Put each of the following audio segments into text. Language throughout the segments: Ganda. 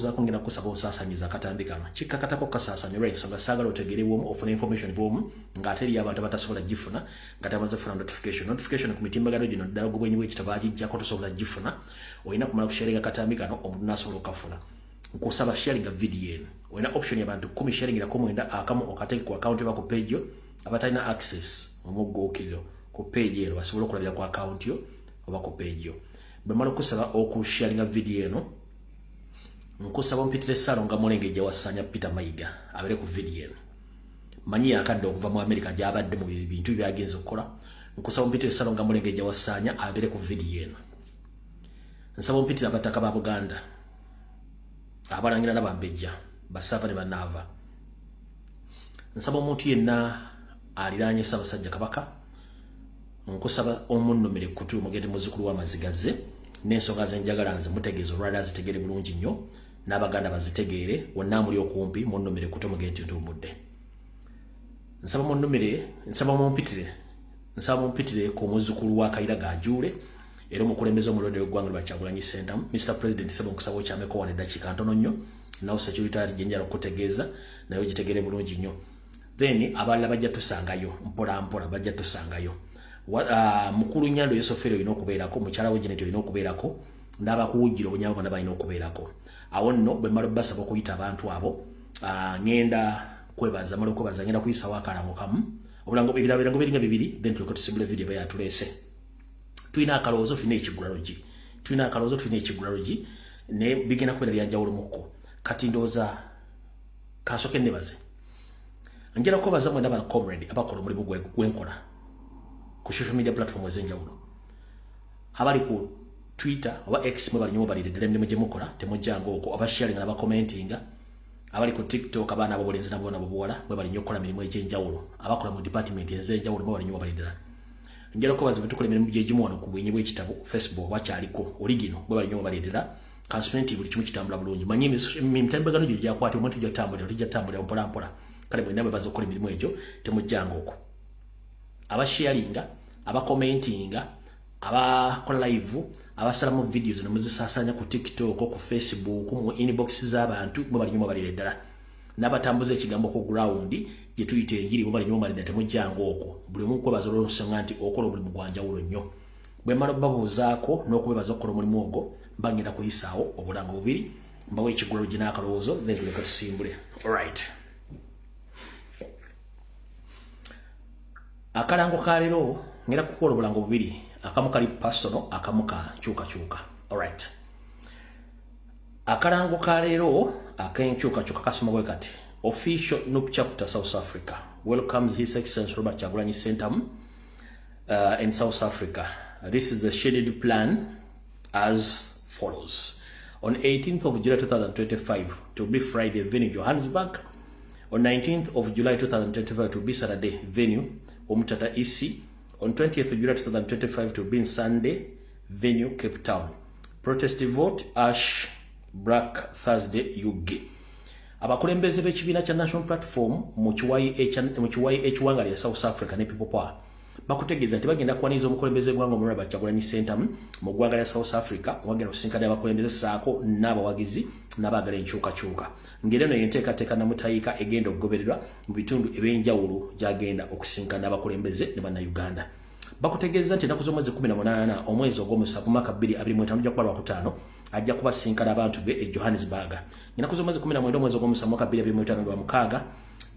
Zaako ngenda kusaba osaasanyiza akatambi kano. Kikkakatako kasaasanya olw'ensonga saagala otegere bwomu, ofuna information bwomu ng'ate eriyo abantu abatasobola gifuna nga tamaze funa notification. Notification ku mitimbagano gino ddala gubwenyi bw'ekitabo agijjako tosobola gifuna, olina kumala kusharinga akatambi kano omuntu n'asobola okukafuna. Nkusaba sharinga video eno. Olina option y'abantu 10, sharingirako 9 akamu okateeke ku account oba ku page yo. Abatalina access omugguukiriro ku page eno basobole okulabira ku account yo oba ku page yo. Bwe mala okusaba okusharinga video eno, nkusaba ompitire Ssaalongo Mulengejja Wasanya Peter Mayiga abeere ku video eno. Manyi yakadde okuva mu Amerika gy'abadde mu bintu byagenze okukola. Nkusaba ompitire Ssaalongo Mulengejja Wasanya abeere ku video eno. Nsaba ompitire abataka ba Buganda, abalangira n'abambejja, basaava ne banaava. Nsaba omuntu yenna aliraanye Ssaabasajja Kabaka, nkusaba omunnumire kutu mugende muzzukulu w'amazigaze n'ensonga zenjagala nze mutegeeza olwaliro azitegere bulungi nnyo n'Abaganda bazitegeere. Wonna muli okumpi, munnumire kutu mugende ntumbudde. Nsaba munnumire, nsaba mumpitire, nsaba mumpitire ku muzzukulu wa Kayira Gajuule era omukulembeze omulonde w'eggwanga lwa Kyagulanyi Ssentamu. Mr President, sebo, nkusaba okyameko wano eddakiika ntono nnyo nawo security ati gyenjala okukutegeeza naye ogitegere bulungi nnyo. Then abalala bajja tusangayo mpola mpola, bajja tusangayo. Mukulu Nyando Yosoferi olina okubeerako, mukyala we Janet olina okubeerako, n'abakuwujjira obunyama bonna balina okubeerako. Awo nno bwe mmala obbasaba okuyita abantu abo, ŋŋenda kwebaza. Mala okwebaza, ngenda kuyisawo akalango kamu, obulango, ebirango biringa bibiri, then tuleke tusimbule video eba yatuleese. Tulina akalowoozo, tulina ekigulalogi, tulina akalowoozo, tulina ekigulalogi, ne bigenda kubeera byanjawulo mukko. Kati ndowooza kansooke nebaze. Njala kwebaza mwena ba comrade abakola omulimu gwenkola ku social media platform ez'enjawulo. Abali ku Twitter oba X, mwe bali balire ddala emirimu gye mukola, temujjanga okwo. Abasharinga n'abakomentinga, abali ku TikTok, abaana abobulenzi nabo buwala, mwe bali nnyo okukola mirimu egy'enjawulo. Abakola mu department ez'enjawulo, mwe bali nnyo bali ddala. Njala kwebaza bwe tukola emirimu gyegimu wano ku bwenyi bw'ekitabo Facebook wakyaliko oligino, mwe bali nnyo bali ddala. Kansubire nti buli kimu kitambula bulungi. Manyi emitembagano gyo gyakwata omuntu, tujja tutambulira, tujja tutambulira mpola mpola. Kale mwenna mwebaza okukola emirimu egyo, temujjanga okwo. Abasharinga, abakomentinga, abakola live, abasalamu videos ne muzisaasanya ku TikTok, ku Facebook, mu inbox z'abantu, mwe bali nnyo balire ddala. N'abatambuza ekigambo ku ground gye tuyita enjiri, mwe bali nnyo balire ddala, temujjanga okwo. Buli omu kwebaza olw'ensonga nti okola omulimu gwa njawulo nnyo. Bwe mmala okubabuuzaako n'okubebaza okukola omulimu ogwo, mba ngenda kuyisaawo obulango bubiri, mbawo ekigulalo gye n'akalowoozo, then tuleke tusimbule. Alright, akalango ka leero ngenda kukola obulango bubiri, akamu kali personal, akamu ka nkyukakyuka. Alright, akalango ka leero ak'enkyukakyuka kasoma bwe kati: Official NUP chapter South Africa welcomes His Excellency Robert Kyagulanyi Ssentamu in South Africa. This is the scheduled plan as follows: on 18th of July 2025 to be Friday, venue Johannesburg; on 19th of July 2025 to be Saturday, venue Umtata EC; on 20th of July 2025 to be Sunday, venue Cape Town. Protest vote #BlackThursday UG. Abakulembeze b'ekibiina kya National Platform mu kiwayi ekiwanga lya South Africa ne People Power bakutegeeza nti bagenda kwaniriza omukulembeze gwanga omulala Kyagulanyi Ssentamu mu ggwanga lya South Africa, wagenda okusinkana abakulembeze saako n'abawagizi n'abaagala enkyukakyuka. Ngeri eno yenteekateeka namutayiika egenda okugobererwa mu bitundu ebyenjawulo gyagenda okusinkana abakulembeze ne Bannayuganda. Bakutegeeza nti ennaku z'omwezi 18 omwezi ogw'omusanvu mwaka 2025 ojja kuba Lwakutaano, ajja kubasinkana abantu be e Johannesburg. Ennaku z'omwezi 19 omwezi ogw'omusanvu mwaka 2025, lwa mukaaga,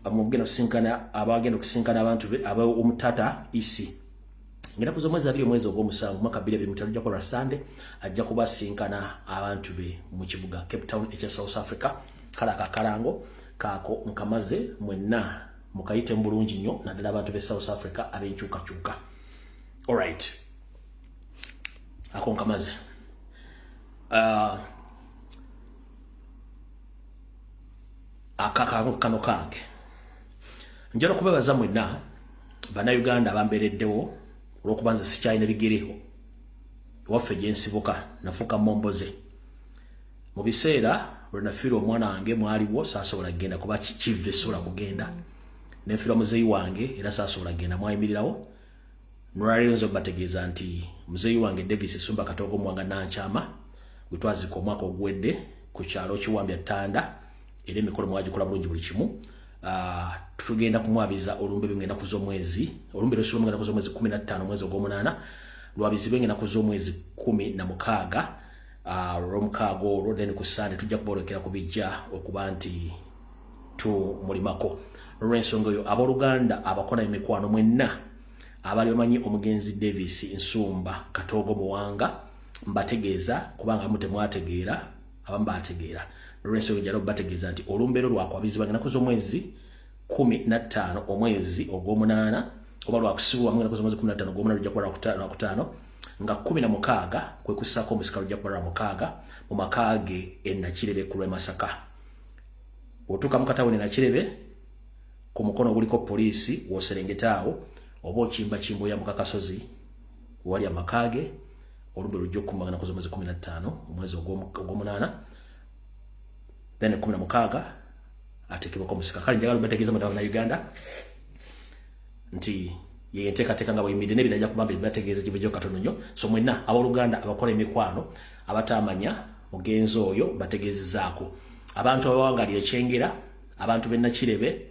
mugenda okusinkana abagenda okusinkana abantu be ab'Omutata EC. Ennaku z'omwezi 20 omwezi ogw'omusanvu mwaka 2025 ojja kuba lwa Sande, ajja kubasinkana abantu be mu kibuga Cape Town ekya South Africa. Kale akakalango kaako nkamaze, mwenna mukayite bulungi nnyo, naddala abantu b'e South Africa ab'enkyukakyuka. Alright, ako nkamaze. Akakalango kano kange. Njala okubebaza mwenna Bannayuganda abambeereddewo olw'okuba nze sikyalina bigere ewaffe gyensibuka, nafuuka momboze. Mu biseera lwe nafiirwa omwana wange mwaliwo, saasobola kugenda kuba kive sobola kugenda. Nenfiirwa muzeeyi wange era saasobola kugenda, mwayimirirawo. Nolwaleero nze obategeeza nti muzeeyi wange Davis Sumba Katoogo Mwanga Nankyama gwe twazika omwaka oguwedde Ku kyalo Kiwambya Ttanda, era emikolo mwagikola bulungi buli kimu. Tugenda kumwabiza olumbe bingenda kuza omwezi, olumbe lwesula mugenda kuza omwezi 15, omwezi ogw'omunaana, lwabizibwe ngenda kuza omwezi 16, olwomukaaga olwo. Then ku Sande tujja kubolekera ku bijja okuba nti tumulimako. Olw'ensonga eyo, abooluganda, abakola emikwano mwenna abali bamanyi omugenzi Davis Nsumba Katoogo Muwanga, mbategeeza, kubanga abamu temwategeera, abamu bategeera. Olw'ensonga njala obategeeza nti olumbeero lwakwabizibwa ng'ennaku z'omwezi 15, omwezi ogw'omunaana, oba lwakusibwamu ennaku z'omwezi 15 ogw'omunaana, lujja kuba Lwakutaano nga 16, kwe kussaako omusika, lujja kuba Lwamukaaga, mu maka ge e Nakirebe ku lw'e Masaka. Bw'otuuka mu katawuni Nakirebe, ku mukono oguliko poliisi, w'oserengeta awo oba okimbakimba oyambuka kasozi wali amaka ge. Olumbe lujja okukumba ennaku z'omwezi 15, omwezi ogw'omunaana, then 16 ateekebwako omusika. Kale njagala obategeeza mu Uganda nti ye enteekateeka nga bweyimiridde, n'ebirala ajja kubamba ebibategeeza gibujjo katono nnyo. So mwenna abooluganda, abakola emikwano, abataamanya mugenzi oyo, mbategeezezaako. Abantu abawangalira Ekyengera, abantu b'e Nakirebe,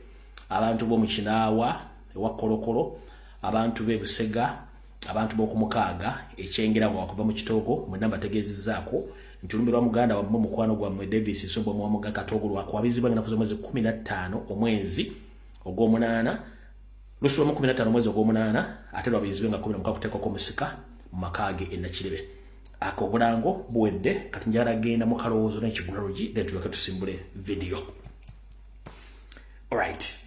abantu b'omu Kinaawa ewa Kolokolo, abantu b'e Busega, abantu b'okumukaaga Ekyengera nga wakuva mu Kitoogo, mwenna mbategeezezaako nti olumbe lwa muganda wammwe, mukwano gwammwe Davis Nsumba Omuwamuga Katoogo lwakwabizibwa ennaku z'omwezi 15, omwezi ogw'omunaana, lusula mu 15, omwezi ogw'omunaana, ate lwabizibwe nga 16, kuteekako omusika mu maka ge e Nakirebe. Ako obulango buwedde. Kati njagala genda mu kalowoozo n'ekigula lugi, then tuleke tusimbule video. Alright,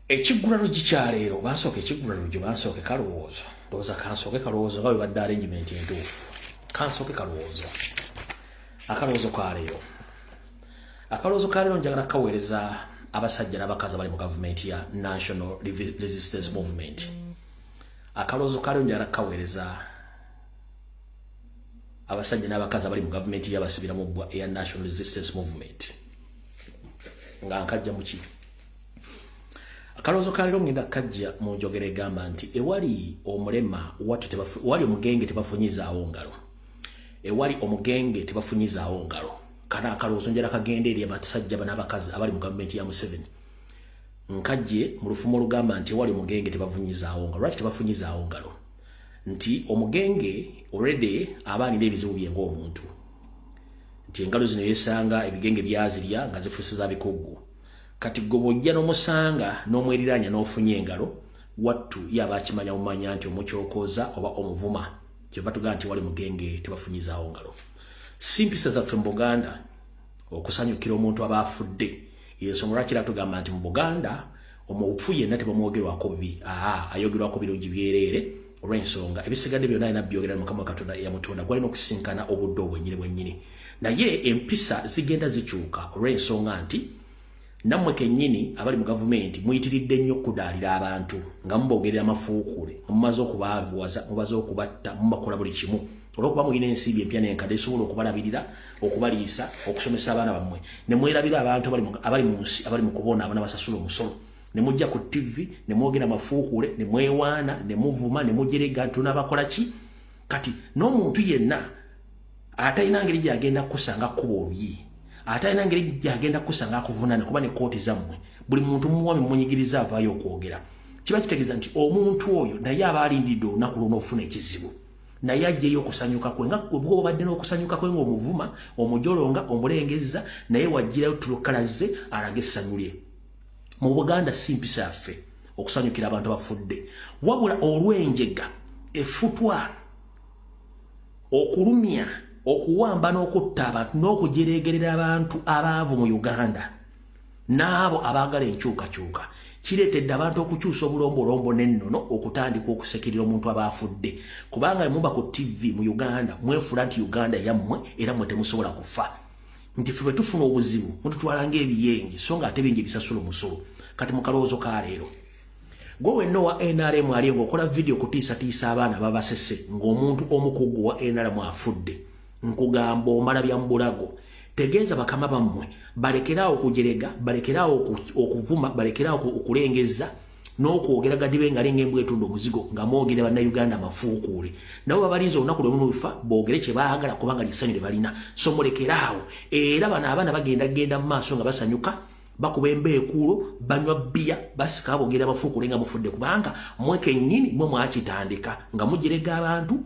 ekiggula luggi kyaleero, bansooka ekiggula luggi, bansooke kalowoozo. Ndowooza kansooke kalowoozo nga bwe badde arrangement entuufu. Kansooke kalowoozo. Akalowoozo kaleero, akalowoozo kaleero njagala kaweereza abasajja n'abakazi abali mu gavumenti ya National Resistance Movement. Akalowoozo kaleero njagala kaweereza abasajja n'abakazi abali mu gavumenti y'abasibira mu bbwa eya National Resistance Movement. Nga nkajja muki? Akalowoozo kaleero ngenda kajja mu njogera egamba nti ewali omulema wattu, ewali omugenge tebafunyizaawo ngalo, ewali omugenge tebafunyizaawo ngalo. Kana akalowoozo njala kagenda eri abasajja n'abakazi abali mu gavumenti ya Museveni. Nkajje mu lufumo olugamba nti ewali omugenge tebafunyizaawo ngalo. Lwaki tebafunyizaawo ngalo? Nti omugenge already aba alina ebizibu bye ng'omuntu, nti engalo zino yesanga ebigenge byazirya nga zifusiza bikuggu. Kati gwe bw'ojja n'omusanga n'omweriranya n'ofunye engalo, wattu yaba akimanya mumanya nti omukyokooza oba omuvuma. Kyeva tugamba nti wali mugenge tebafunyizaawo ngalo. Si mpisa zaffe mu Buganda okusanyukira omuntu aba afudde. Yensonga lwaki era tugamba nti mu Buganda omufu yenna tebamwogerwako bibi, aa ayogerwako birungi byereere, olw'ensonga ebisigadde byonna alina byogera Mukama Katonda eyamutonda gwalina okusinkana obudde obwennyini bwennyini. Naye empisa zigenda zikyuka, olw'ensonga nti nammwe kennyini abali mu gavumenti muyitiridde nnyo okudaalira abantu nga mubogerera amafuukuule, nga mumaze okubaavuwaza, mubaze okubatta, mubakola buli kimu, olwokuba mulina ensimbi empya n'enkadde esobola okubalabirira, okubaliisa, okusomesa abaana bammwe, ne mwerabira abantu abali mu nsi abali mu kubonaabona basasula omusolo. Ne mujja ku TV ne mwogera mafuukuule, ne mwewaana, ne muvuma, ne mujerega, tunabakola ki? Kati n'omuntu yenna atalina ngeri gyagenda kukusanga kuba oluyi, atalina ngeri gyagenda kukusanga akuvunaana, kuba ne kooti zammwe buli muntu muwami munyigiriza avaayo okwogera, kiba kitegeeza nti omuntu oyo naye aba alindiridde olunaku lwonaofuna ekizibu, naye ajjeyo okusanyuka kwe. Nga bwobadde n'okusanyuka kwe ng'omuvuma, omujolonga, omulengezza, naye wajjirayo tulukalaze alage essanyu lye. Mu Buganda si mpisa yaffe okusanyukira abantu abafudde, wabula olw'enjega efutwa, okulumya, okuwamba n'okutta abantu n'okujeregerera abantu abaavu mu Uganda n'abo abaagala enkyukakyuka, kireetedde abantu okukyusa obulombolombo n'ennono, okutandika okusekerera omuntu aba afudde. Kubanga muba ku TV mu Uganda mwefula nti Uganda yammwe, era mmwe temusobola kufa, nti ffe bwe tufuna obuzibu mututwala ng'ebiyenje, so nga ate bingi ebisasula omusolo. Kati mu kalowoozo ka leero, gwe wenna owa NRM ali ng'okola vidiyo okutiisatiisa abaana babasese ng'omuntu omukugu wa NRM afudde, nkugamba omala bya mbulago. Tegeeza bakama bammwe balekeraawo okujerega, balekeraawo okuvuma, balekeraawo okulengeza. N'okwogera gadibe nga alinga embwa etunda omuzigo nga mwogere Bannayuganda amafuukuule. Nabo babalinze olunaku lwe mufa boogere kye baagala, kubanga lyessanyu lye balina. So mulekeraawo. Era bano abaana bagenda genda mu maaso nga basanyuka, bakuba embeekuulo, banywa bbiya, basika, boogera amafuukuule nga mufudde, kubanga mwe kennyini mwe mwakitandika nga mujerega abantu,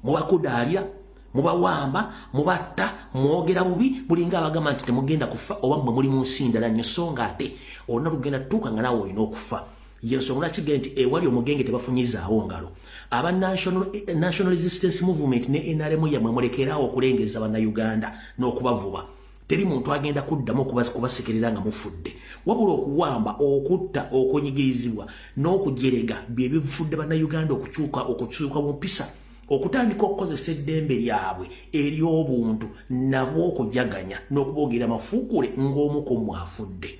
mubakudaalira, mubawamba, mubatta, mwogera bubi, mulinga abagamba nti temugenda kufa oba mmwe muli mu nsi ndala nnyo. So nga ate olunaku lugenda tutuuka nga naawe olina okufa. Yensonga lwaki nti ewali omugenge tebafunyizaawo ngalo. Aba National Resistance Movement ne NRM yammwe, mulekeraawo okulengeza Bannayuganda n'okubavuba. Teri muntu agenda kuddamu kubasekerera nga mufudde, wabula okuwamba, okutta, okunyigirizibwa n'okujerega bye bifudde Bannayuganda okukyuka mu mpisa, okutandika okukozesa eddembe lyabwe ery'obuntu nabwo okujaganya n'okuboogera amafuukule ng'omuko mwafudde.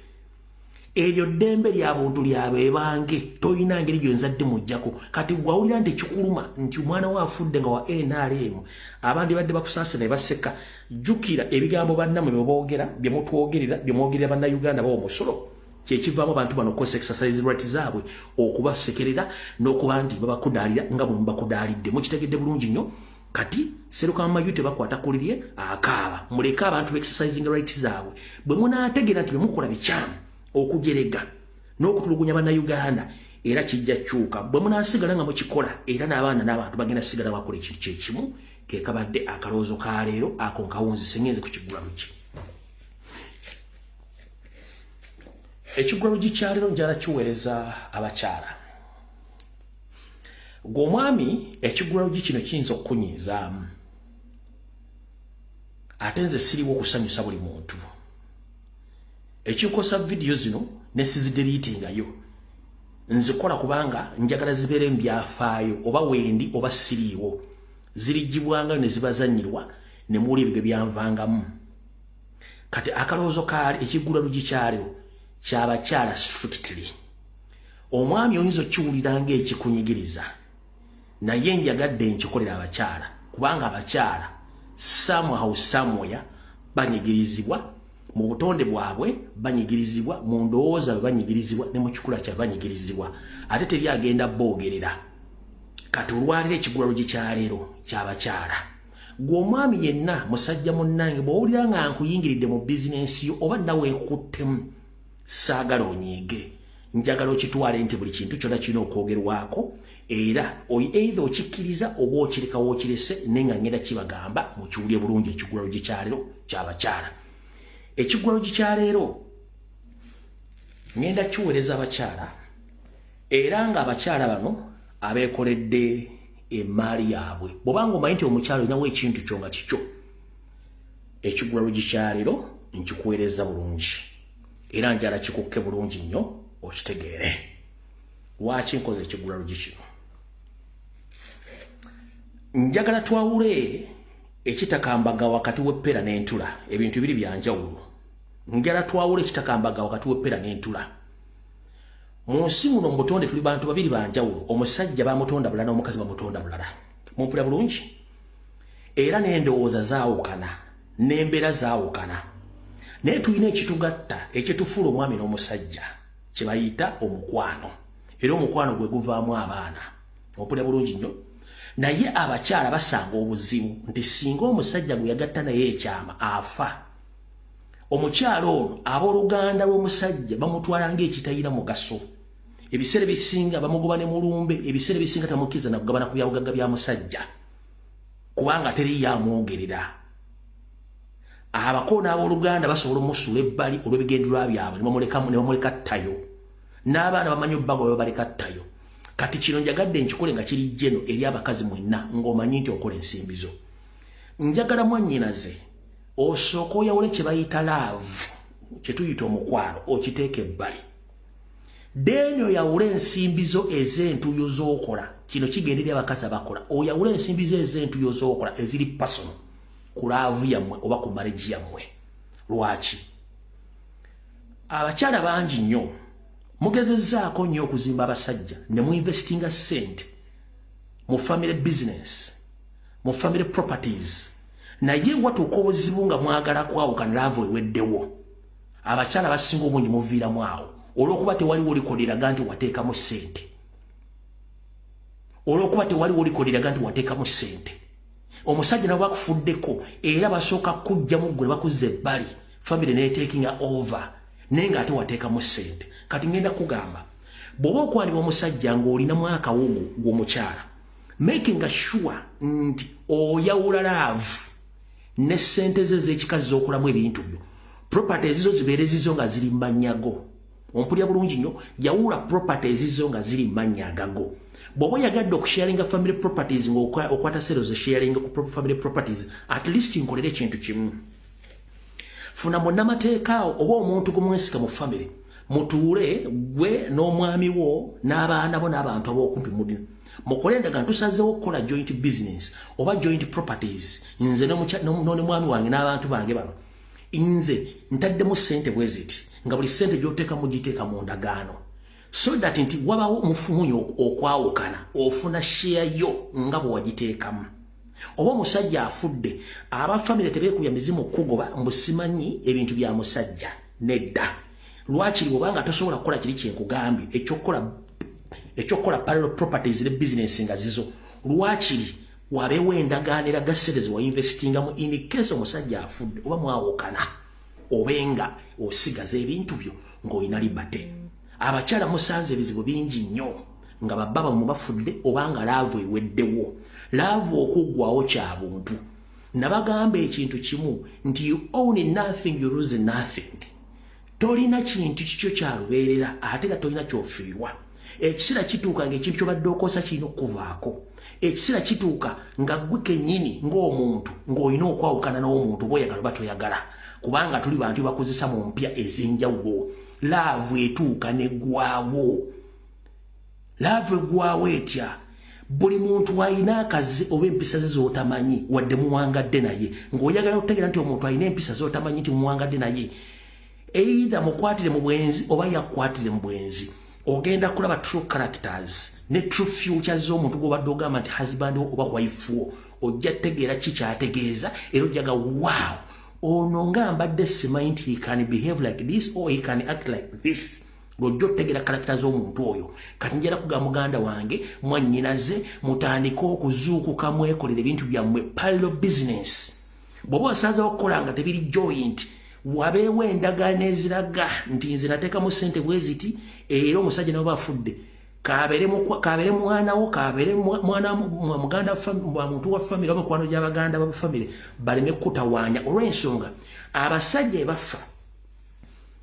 Eryo ddembe lya buntu lyabeebange, tolina ngeri gyonzadde mujjako. Kati gwawulira nti kikuluma nti omwana we afudde nga wa NRM, abandi badde bakusaasa ne baseka, jjukira ebigambo bannamwe bye boogera, bye mutwogerera, bye mwogerera Bannayuganda bawa omusolo. Kyekivaamu abantu bano okukozesa exercise right zaabwe okubasekerera n'okuba nti babakudaalira nga bwe mubakudaalidde. Mukitegedde bulungi nnyo. Kati Serukamayu tebakwata kulirye akaaba. Muleke abantu exercising right zaabwe. Bwe munaategeera nti byemukola bikyamu, okujerega n'okutulugunya Bannayuganda, era kijja kyuka. Bwe munaasigala nga mukikola, era n'abaana n'abantu bagenda sigala bakola ekintu kyekimu. Ke kabadde akalowoozo ka leero ako. Nkawunzise, ngenze ku kiggula lugi. Ekiggula lugi kya leero njala kiweereza abakyala. Gwe omwami, ekiggula lugi kino kiyinza okukunyiizaamu, ate nze siriwo okusanyusa buli muntu. Ekinkosa vidiyo zino ne sizideletingayo, nzikola kubanga njagala zibeere mbyafaayo, oba wendi oba siriiwo, zirijjibwangayo ne zibazanyirwa ne muwuli ebigwe byanvangamu. Kati akalowoozo kaali ekiggula lugi kyaliwo kyabakyala strictly. Omwami oyinza okiwulira ng'ekikunyigiriza, naye njagadde nkikolera abakyala, kubanga abakyala somehow, somewhere banyigirizibwa mu butonde bwabwe, banyigirizibwa mu ndowooza bwe banyigirizibwa, ne mu kikula kyabwe banyigirizibwa, ate teri agenda boogerera. Kati olwaliro ekigula lugi kyaleero kyabakyala. Gwe omwami yenna, musajja munnange, bw'owulira nga nkuyingiridde mu bizinensi yo oba nawe nkukuttemu, saagala onyiige. Njagala okitwale nti buli kintu kyonna kirina okwogerwako, era either okikkiriza oba okirekawo okirese, naye nga ngenda kibagamba mukiwulye bulungi. Ekigula lugi kyaleero kyabakyala. Ekigula lugi kyaleero ngenda kiweereza abakyala, era nga abakyala bano abeekoledde emaali yaabwe. Bw'obanga omanyi nti omukyala olinawo ekintu kyo nga kikyo, ekigula lugi kyaleero nkikuweereza bulungi, era njala kikukke bulungi nnyo okitegeere lwaki nkoze ekigula lugi kino. Njagala twawule ekitakambaga wakati w'eppera n'entula. Ebintu biri byanjawulo. Njagala twawule ekitakambaga wakati w'eppera n'entula. Mu nsi muno, mu butonde, tuli bantu babiri banjawulo. Omusajja bamutonda bulala, n'omukazi bamutonda bulala. Mumpulira bulungi? Era n'endowooza zaawukana, n'embeera zaawukana, naye tulina ekitugatta, ekitufuula omwami n'omusajja, kye bayita omukwano, era omukwano gwe guvaamu abaana. Ompulira bulungi nnyo? Naye abakyala basanga obuzibu nti singa omusajja gwe yagatta naye ekyama afa, omukyala ono abooluganda lw'omusajja bamutwala ng'ekitayina mugaso. Ebiseera ebisinga bamugoba ne mulumbe. Ebiseera ebisinga tamukkiriza nakugabana ku byabugagga bya musajja, kubanga teriyo amwogerera. Abako n'abooluganda basobola omusuula ebbali olw'ebigendererwa byabwe, ne bamuleka ttayo, n'abaana bamanyi obbago babaleka ttayo. Kati kino njagadde nkikole nga kiri jeno eri abakazi mwenna ng'omanyi nti okola ensimbi zo. Njagala mwannyinaze osooka oyawule kye bayita love, kye tuyita omukwano, okiteeka ebbali, then oyawule ensimbi zo ez'entuuyo z'okola. Kino kigenda eri abakazi abakola. Oyawule ensimbi zo ez'entuuyo z'okola eziri personal ku love yammwe oba ku marriage yammwe. Lwaki abakyala bangi nnyo mugezezzaako nnyo okuzimba abasajja ne muinvestinga ssente mu family business, mu family properties, naye watuuka obuzibu nga mwagala kwawukana, love eweddewo, abakyala basinga obungi muviiramu awo? Olw'okuba tewaliwo likoderaga nti wateekamu ssente, olw'okuba tewaliwo likoderaga nti wateekamu ssente, omusajja nabo bakufuddeko era basooka kujjamu ggwe bakuzza ebbali, family neetakinga over, naye ng'ate wateekamu ssente. Kati ngenda kugamba, bw'oba okwanibwa omusajja ng'olinamu akawogo gw'omukyala, making sure nti oyawula love ne ssente ze ez'ekikazi z'okolamu ebintu byo. Property ezizo zibeere zizo nga ziri mmanyago. Ompulira bulungi nnyo? Yawula property ezizo nga ziri mmannya agago. Bw'oba oyagadde okusharinga family properties, ng'okwata sero ze sharinga ku family properties, at least nkolere ekintu kimu: funa munnamateeka oba omuntu gumwesika mu family, mutuule gwe n'omwami wo n'abaana bo n'abantu ab'okumpi, muli mukole endagaano: tusazeewo okukola joint business oba joint properties, nze n'omwami wange n'abantu bange bano. Nze ntaddemu ssente bwe ziti, nga buli ssente gy'oteekamu giteeka mu ndagaano, so that nti wabawo mufumunyi okwawukana, ofuna share yo nga bwe wagiteekamu. Oba omusajja afudde, aba family tebeekubya mizimu kugoba mbu simanyi ebintu bya musajja. Nedda. Lwakiri obanga tosobola kukola kiri kyenkugambye ekyokukola parallel properties ne business nga zizo, lwakiri wabeewo endagaano eraga ssente ze wainvestingamu. In case omusajja afudde oba mwawukana, obenga osigaza ebintu byo ng'olina liberty. Abakyala musanze ebizibu bingi nnyo nga babba bammwe bafudde obanga love eweddewo. Love okuggwawo kya buntu. Nabagamba ekintu kimu nti you own nothing, you lose nothing. Tolina kintu kikyo kyalubeerera, ate nga tolina kyofiirwa. Ekiseera kituuka ng'ekintu kyobadde okosa kirina okukuvaako. Ekiseera kituuka nga gwe kennyini ng'omuntu ng'olina okwawukana n'omuntu, oba oyagala oba toyagala, kubanga tuli bantu bakozesa mu mpya ez'enjawulo. Love etuuka neggwawo. Love eggwawo etya? Buli muntu alina akaze oba empisa ze z'otamanyi wadde muwangadde naye. Ng'oyagala okutegeera nti omuntu alina empisa z'otamanyi nti muwangadde naye, either mukwatire mu bwenzi oba yakwatire mu bwenzi, ogenda kulaba true characters ne true futures z'omuntu gw'obadde ogamba nti husband wo oba wife wo. Ojja tegeera ki kyategeeza, era ojjaga, "Wow, ono nga mbadde simanyi nti he can behave like this or he can act like this." Lwojja otutegeera character z'omuntu oyo. Kati njala kugamba muganda wange, mwannyinaze, mutandike okuzuukuka, mwekolera ebintu byammwe parallel business. Bw'oba osazeewo okukola nga tebiri joint, wabeewo endagaano eziraga nti nze nateekamu ssente bwe ziti, era omusajja nabo bafudde, kabeere mwana wo, kabeere mwana muganda wa muntu wa family oba mikwano gy'abaganda ba family, baleme kutawaanya. Olw'ensonga abasajja ebafa,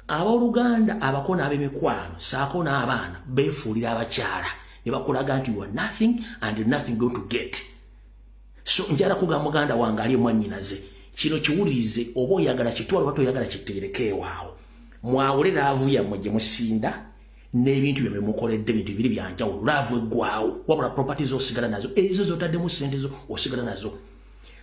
abooluganda abako n'ab'emikwano saako n'abaana beefuulira abakyala ne bakulaga nti you are nothing and nothing going to get. So njala kugamba muganda wange ali mwannyinaze, kino kiwulirize, oba oyagala kitwala oba toyagala kiteereke ewaawo. Mwawule love yammwe gye musinda n'ebintu bye mukoledde. Bintu bibiri byanjawulo. Love eggwawo, wabula property zosigala nazo, ezo zotaddemu sente zo osigala nazo.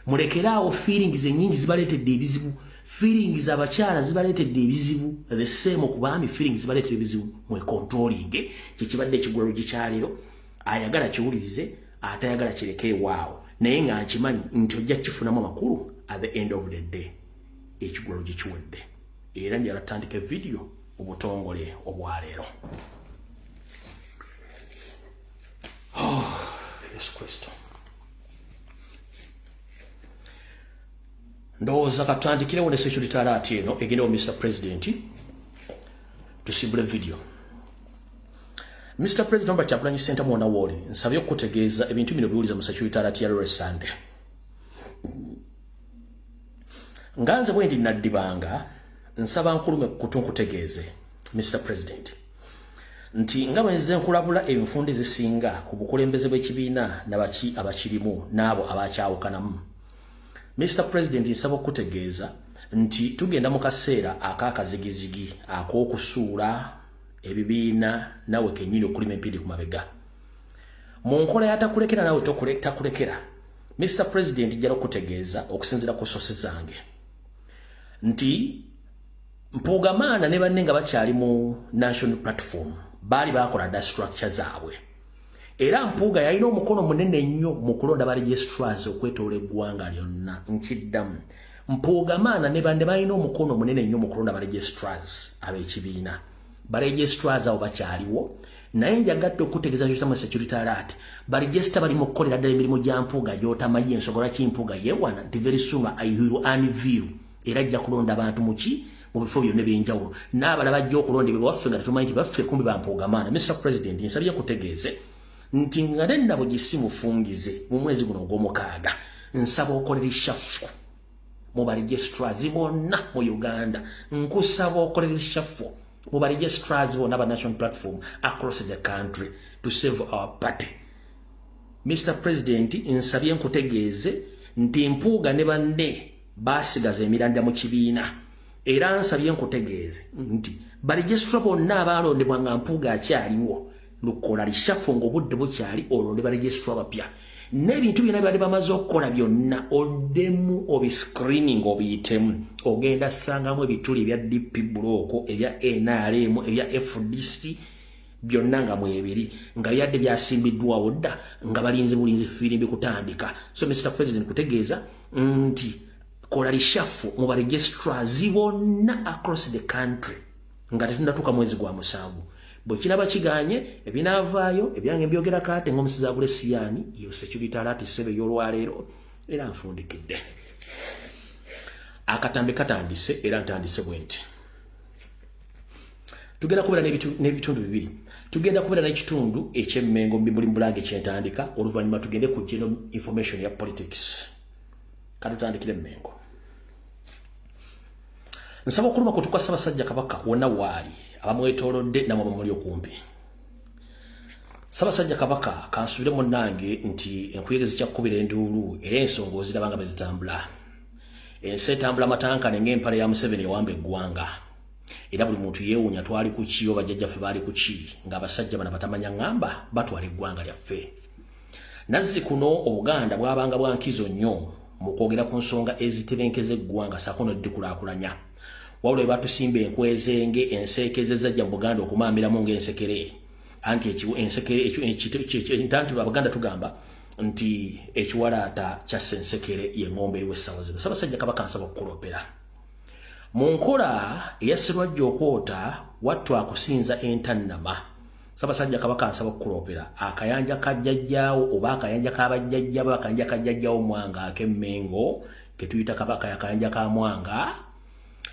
Mulekeraawo feelings ennyingi zibaleetedde ebizibu. Feelings abakyala zibaleetedde ebizibu, the same ku baami, feelings zibaleetedde ebizibu. Mwe controlling. Kyekibadde ekigulalo gikyaleero. Ayagala kiwulirize, atayagala kireke ewaawo, naye nga nkimanyi nti ojja kifunamu amakulu at the end of the day. Ekigulalo gikiwedde, era njala tutandika evidiyo mu butongole obwaleero. Oh, Yesu Kristo. Ndowooza katutandikirewo ne security alert eno egendewo. Mr President, tusimbule video. Mr President Robert Kyagulanyi Ssentamu, wona wooli, nsabye okukutegeeza ebintu bino biwuliza mu security alert ya leero Sunday. Nga nze bwe ndi naddibanga, nsaba nkulume kutu nkutegeeze, Mr President, nti nga bwe nzize nkulabula enfundi ezisinga ku bukulembeze bw'ekibiina nabaki abakirimu n'abo abakyawukanamu. Mr President, nsaba okukutegeeza nti tugenda mu kaseera ak'akazigizigi ak'okusuula ebibiina nawe kennyini okulima empindi ku mabega mu nkola yatakulekera nawe takulekera. Mr President, jjala okutegeeza okusinziira ku source zange nti Mpuugamaana ne banne nga bakyali mu National Platform baali bakola dda structure zaabwe, era Mpuuga yalina omukono munene nnyo mu kulonda ba registrars okwetoola eggwanga lyonna. Nkiddamu, Mpuugamaana ne banne balina omukono munene nnyo mu kulonda ba registrars ab'ekibiina. Ba registrars abo bakyaliwo, naye njagadde okutegeeza kyotamu security alert. Ba registrar bali mu kukolera ddala emirimu gya Mpuuga gy'otamanyi. Ensonga lwaki Mpuuga yeewana nti very soon I will unveil, era ajja kulonda abantu muki mu bifo byonna ebyenjawulo, n'abalala bajja okulonda bwaffe nga tetumanyi nti baffe, kumbi bampuugamaana. Mr President, nsabye kutegeeze nti nga nennabo gisimufungize mu mwezi guno ogw'omukaaga, nsaba okolera reshuffle mu ba registrars bonna mu Uganda. Nkusaba okolera reshuffle mu ba registrars bonna ba National Platform across the country to save our party. Mr President, nsabye nkutegeeze nti Mpuuga ne banne basigaza emiranda mu kibiina, era nsabye nkutegeeze nti ba registrar bonna abalondebwa nga Mpuuga akyaliwo, lukola reshuffle ng'obudde bukyali, olonde ba registrar bapya, n'ebintu byonna byali bamaze okukola byonna oddemu obiscreening, obiyitemu. Ogenda sangamu ebituli ebya DP block, ebya NRM, ebya FDC, byonna nga mwebiri, nga byadde byasimbiddwawo dda, nga balinze bulinzi firimbi kutandika. So Mr President, kutegeeza nti kola reshuffle mu ba registrars bonna across the country nga tetunatuuka mwezi gwa 7. Bwe kiraba kiganye, ebinaavaayo ebyange mbyogera kaate ng'omusizi agula esiyaani. Yo security alert, ssebe, y'olwaleero, era nfundikidde. Akatambi katandise, era ntandise bwe nti tugenda kubeera n'ebitundu bibiri. Tugenda kubeera n'ekitundu ekyemmengo mbibuli mubulange kyentandika, oluvannyuma tugende ku general information ya politics. Katutandikire emmengo. Nsaba okuluma kutuka Ssaabasajja Kabaka wonna waali, abamwetoolodde namwe bamuli okumpi. Ssaabasajja Kabaka, kansubire munnange nti enkuyege zikyakukubira enduulu, era ensonga oziraba nga bwe zitambula. Ensi etambula matankane ng'empale ya Museveni ewamba eggwanga, era buli muntu yeewuunya twali ku ki oba jjajjaffe baali ku ki ng'abasajja bano batamanya ŋŋamba batwala eggwanga lyaffe. Nazzi kuno Obuganda bwabanga bwa nkizo nnyo mu kwogera ku nsonga ezitebenkeza eggwanga saako n'oddikulaakulanya, wabula bwe batusimba enkwezenge enseekeze zajja mu Buganda okumaamiramu ng'ensekere. Anti ensekere, nti Abaganda tugamba nti ekiwalaata kyassa ensekere y'eŋŋombe eriwo essaawa zino. Ssaabasajja Kabaka, nsaba okukulopera mu nkola eya Sserwajja okwota wattu akusinza entannama. Ssaabasajja Kabaka, nsaba okukulopera akayanja ka jjajjaawo oba akayanja k'abajjajjabo, akayanja ka jjajjaawo Mwanga ak'Emmengo ke tuyita Kabaka, akayanja ka Mwanga.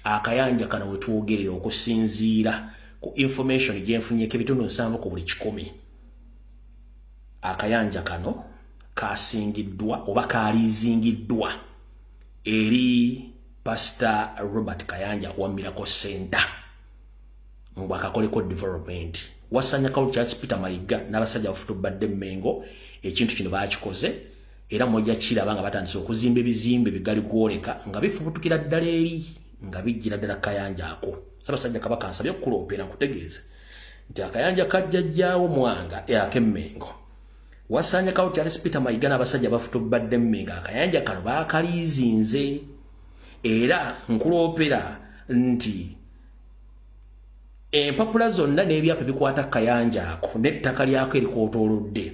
Akayanja kano wetwogerera, okusinziira ku information gyenfunyeko, 70% ku buli 100, akayanja kano kasingiddwa oba kaliizingiddwa eri Pastor Robert Kayanja wa Miracle Center mbw akakoleko development. Wasanya Charles Peter Mayiga n'abasajja bafutubadde Mmengo, ekintu kino bakikoze, era mojja kiraba nga batandise okuzimba ebizimbe bigali gwoleka nga bifubutukira ddala eri nga bijjira ddala kayanja ako. Ssaabasajja Kabaka, nsabye okukuloopera nkutegeeze nti akayanja kajjajjaawo Mwanga ak'Emmengo, wasanya kawo Charles Peter Mayiga n'abasajja bafutubadde Mmengo, akayanja kano baakaliizinze, era nkuloopera nti empapula zonna n'ebyapa ebikwata kayanja ako n'ettaka lyako erikotoolodde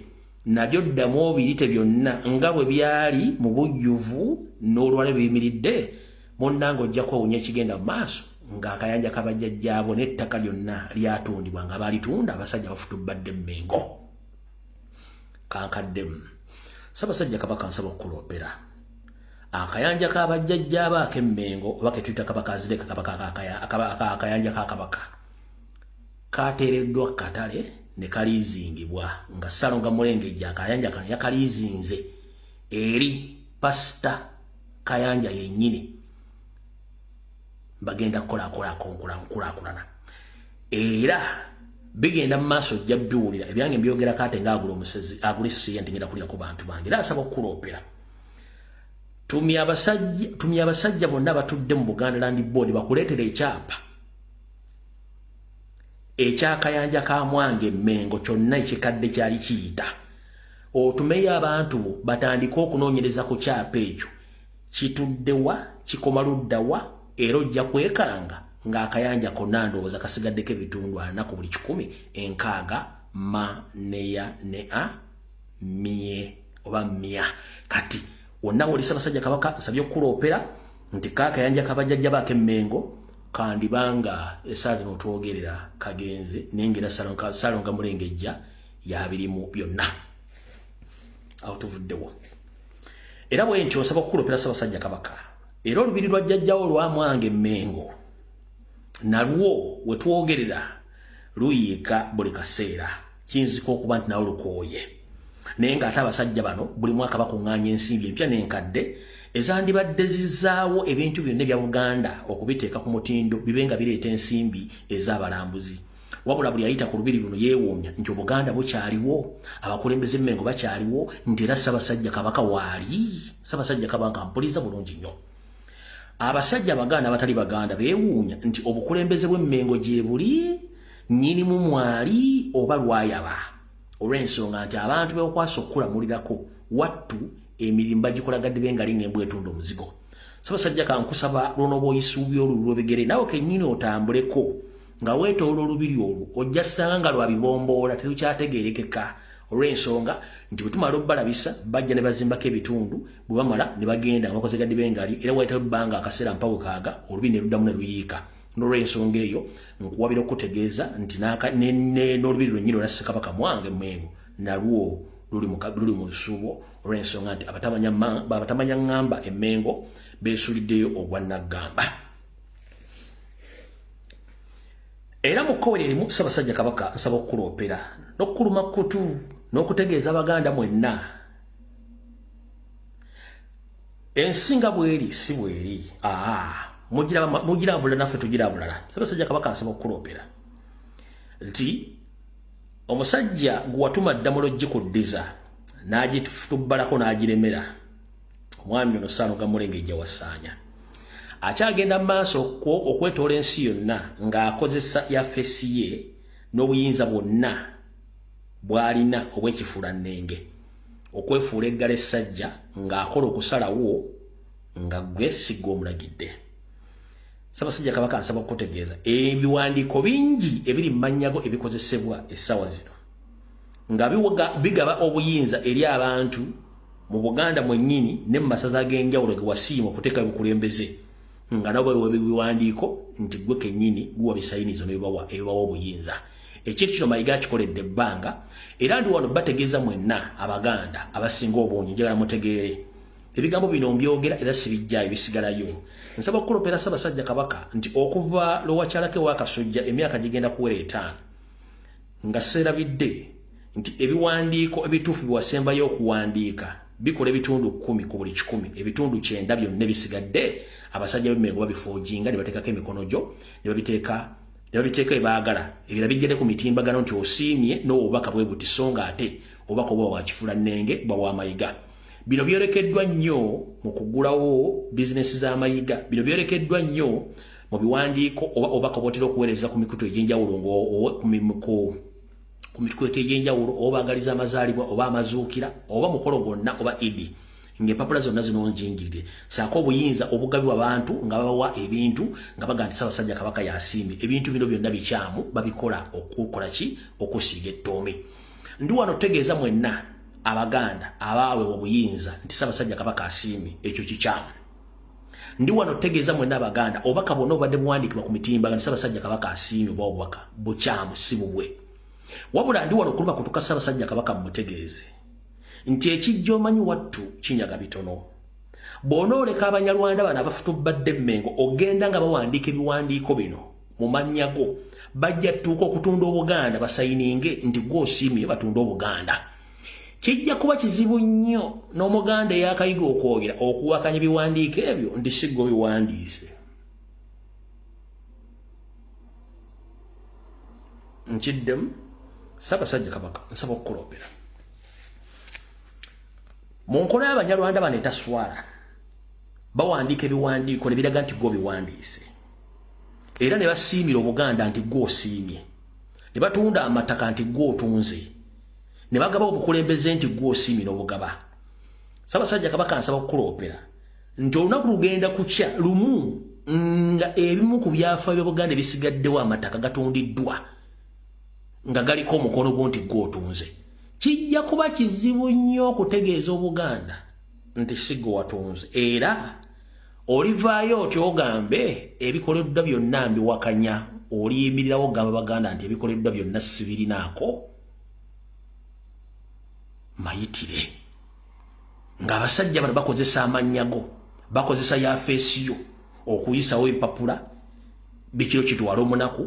nabyo ddamu obirite byonna nga bwe byali mu bujjuvu n'olwala biyimiridde. Munnange, ojja kwewunya ekigenda mu maaso ng'akayanja kabajjajjaabo n'ettaka lyonna lyatundibwa nga balitunda abasajja bafutubbadde Mmengo. Kankaddemu. Ssaabasajja Kabaka, nsaba okukuloopera akayanja k'abajjajjaabo ak'Emmengo oba ketuyita Kabaka Azireka Kabaka, akayanja ka Kabaka kateereddwa katale ne kaliizingibwa nga Ssalonga Mulengejja akayanja kano yakaliizinze eri Pasita Kayanja yennyini, bagenda kukolaakola nkulaakulana, era bigenda mu maaso, ojja biwulira. Ebyange mbyogerako ate ngaagula omusezi agula essiya nti ngenda kulira ku bantu bange. Era asaba okukuloopera, tumya abasajja bonna batudde mu Buganda Land Board bakuleetera ekyapa ekyakayanja ka Mwanga Emmengo kyonna ekikadde kyali kiyita, otumeyo abantu bo batandike okunoonyereza ku kyapa ekyo kituddewa, kikoma luddawa. Era ojja kwekanga ng'akayanja konna ndowooza kasigaddeko 40% ku buli 100, 60 ma neya ne a mie oba mia. Kati wonna woli, Ssaabasajja Kabaka, nsabye okukuloopera nti kaakayanja kabajjajja baako Emmengo. Kandibanga essaawa zino otwogerera kagenze, naye ngera Ssalonga Mulengejja yabirimu byonna. Awo tuvuddewo. Era bwe ntyo nsaba okukulopera Ssaabasajja Kabaka, era olubiri lwa jjajjawo lwa Mwange Mmengo nalwo we twogerera luyiika buli kaseera. Kiyinzika okuba nti nalwo lukooye, naye ng'ate abasajja bano buli mwaka bakuŋŋaanya ensimbi empya n'enkadde ezandibadde zizaawo ebintu byonna ebya Buganda okubiteeka ku mutindo bibe nga bireeta ensimbi ez'abalambuzi. Wabula buli ayita ku lubiri luno yeewuunya nti Obuganda bukyaliwo, abakulembeze Mmengo bakyaliwo, nti era Ssaabasajja Kabaka waali. Ssaabasajja Kabaka, mpuliza bulungi nnyo. Abasajja Abaganda abatali Baganda beewuunya nti obukulembeze bw'Emmengo gye buli, nnyinimu mwali oba lwayaba, olw'ensonga nti abantu beokwasa okukulamulirako wattu emirimu bagikolagadde bengali ng'embwa etunda omuzigo. Ssaabasajja, kankusaba lwonooba oyisuubya olulu lw'ebigere naawe kennyini otambuleko nga weetoola olubiri olwo, ojja ssanga nga lwa bibomboola, terukyategeerekeka, olw'ensonga nti bwe tumala obbalabisa bajja ne bazimbako ebitundu, bwe bamala ne bagenda nga bakoze gaddi bengali, era wayitawo ebbanga akaseera mpawe kaaga olubiri ne luddamu ne luyiika. N'olw'ensonga eyo nkuwabira okutegeeza nti n'olubiri lwennyini olwa Ssekabaka Mwange Mmengo nalwo luli mu lusuubo, olw'ensonga nti abatamanya ŋŋamba Emmengo beesuliddeyo ogwa Naggamba. Era mu kkowe erimu, Ssaabasajja Kabaka, nsaba okukuloopera n'okukuluma kutu n'okutegeeza Abaganda mwenna, ensi nga bweri si bweri. Aa, mugira bulala, naffe tugira bulala. Ssaabasajja Kabaka, nsaba okukuloopera nti omusajja gwe watuma Ddamulo gikuddiza n'agitubbalako n'agiremera, omwami ono Ssaalongo Mulengejja Wasaanya, akyagenda mu maaso okwetoola ensi yonna ng'akozesa yafesi ye n'obuyinza bwonna bw'alina obw'ekifuulannenge okwefuula eggala essajja ng'akola okusalawo nga ggwe sigga omulagidde. Ssaabasajja Kabaka, nsaba okukutegeeza ebiwandiiko bingi ebiri mu mannyago ebikozesebwa essaawa zino nga bigaba obuyinza eri abantu mu Buganda mwennyini ne mu masaza ag'enjawulo ge wasiima okuteekayo obukulembeze, nga nabo babiwa ebiwandiiko nti ggwe kennyini guwa bisayinizo n'ebibawa ebibawa obuyinza. Ekintu kino Mayiga akikoledde ebbanga, era ndi wano bategeeza mwenna Abaganda abasinga obungi, njagala mutegeere ebigambo bino mbyogera era sibijjaayo, bisigalayo. Nsaba okukulopera Ssaabasajja Kabaka nti okuva lwewakyalako ewakasujja emyaka gigenda kuwera 5, nga seerabidde nti ebiwandiiko ebituufu byewasembayo okuwandiika bikola ebitundu 10 ku buli 100, ebitundu 90 byonna ebisigadde abasajja b'Emmengo babifoojinga ne bateekako emikono gyo ne babiteeka ebaagala. Ebira bijjade ku mitimbagano nti osiimye n'obubaka bwe buti, so nga ate obubaka obuba bwa kifuulannenge, bwa bwamayiga. Bino byolekeddwa nnyo mu kugulawo bizinesi z'Amayiga. Bino byolekeddwa nnyo mu biwandiiko oba obubaka obwotera okuweereza ku mikutu egy'enjawulo, ku mikutu egy'enjawulo, oba baagaliza amazaalibwa oba amazuukira oba mukolo gwonna oba Idi, ng'empapula zonna zino njingirire, saako obuyinza obugabibwa abantu nga babawa ebintu nga baga nti Ssaabasajja Kabaka yasiimye. Ebintu bino byonna bikyamu, babikola okukola ki? Okusiiga ettoomi. Ndi wano tegeeza mwenna Abaganda abaaweebwa obuyinza nti Ssaabasajja Kabaka asiimye, ekyo kikyamu. Ndi wano tegeeza mwenna Abaganda, obubaka bwonna obubadde buwandiikibwa ku mitimbagano Ssaabasajja Kabaka asiimye oba obubaka bukyamu, si bubwe. Wabula ndi wano okuluma kutuka Ssaabasajja Kabaka mmutegeeze nti ekijja omanyi wattu kinyaga bitono. Bw'onooleka Abanyarwanda bano abafutubbadde Emmengo ogenda nga bawandiika ebiwandiiko bino mu mannya go, bajja ttuuka okutunda Obuganda, basayininge nti gwe osiimye batunde Obuganda. Kijja kuba kizibu nnyo n'Omuganda eyakayiga okwogera okuwakanya ebiwandiiko ebyo nti si gwe biwandiise. Nkiddemu, Ssaabasajja Kabaka, nsaba okukuloopera mu nkola y'Abanyarwanda bano etaswala. Bawandiika ebiwandiiko ne biraga nti gwe obiwandiise, era ne basiimira Obuganda nti gwe osiimye, ne batunda amataka nti gwe otunze, ne bagaba obukulembeze nti gwe osiimye n'obugaba. Ssaabasajja Kabaka, nsaba okukuloopera nti olunaku lugenda kukya lumu nga ebimu ku byafaayo bya Buganda ebisigaddewo, amataka gatundiddwa nga galiko omukono gwo nti gwe otunze. Kijja kuba kizibu nnyo okutegeeza Obuganda nti si gwe watunze, era Olivaayo otyo ogambe ebikoleddwa byonna mbiwakanya? Oliyimirirawo ogamba Baganda nti ebikoleddwa byonna sibirinaako mayitire, ng'abasajja bano bakozesa amannya go, bakozesa yafeesiyo okuyisawo ebipapula bikiro kitwala omunaku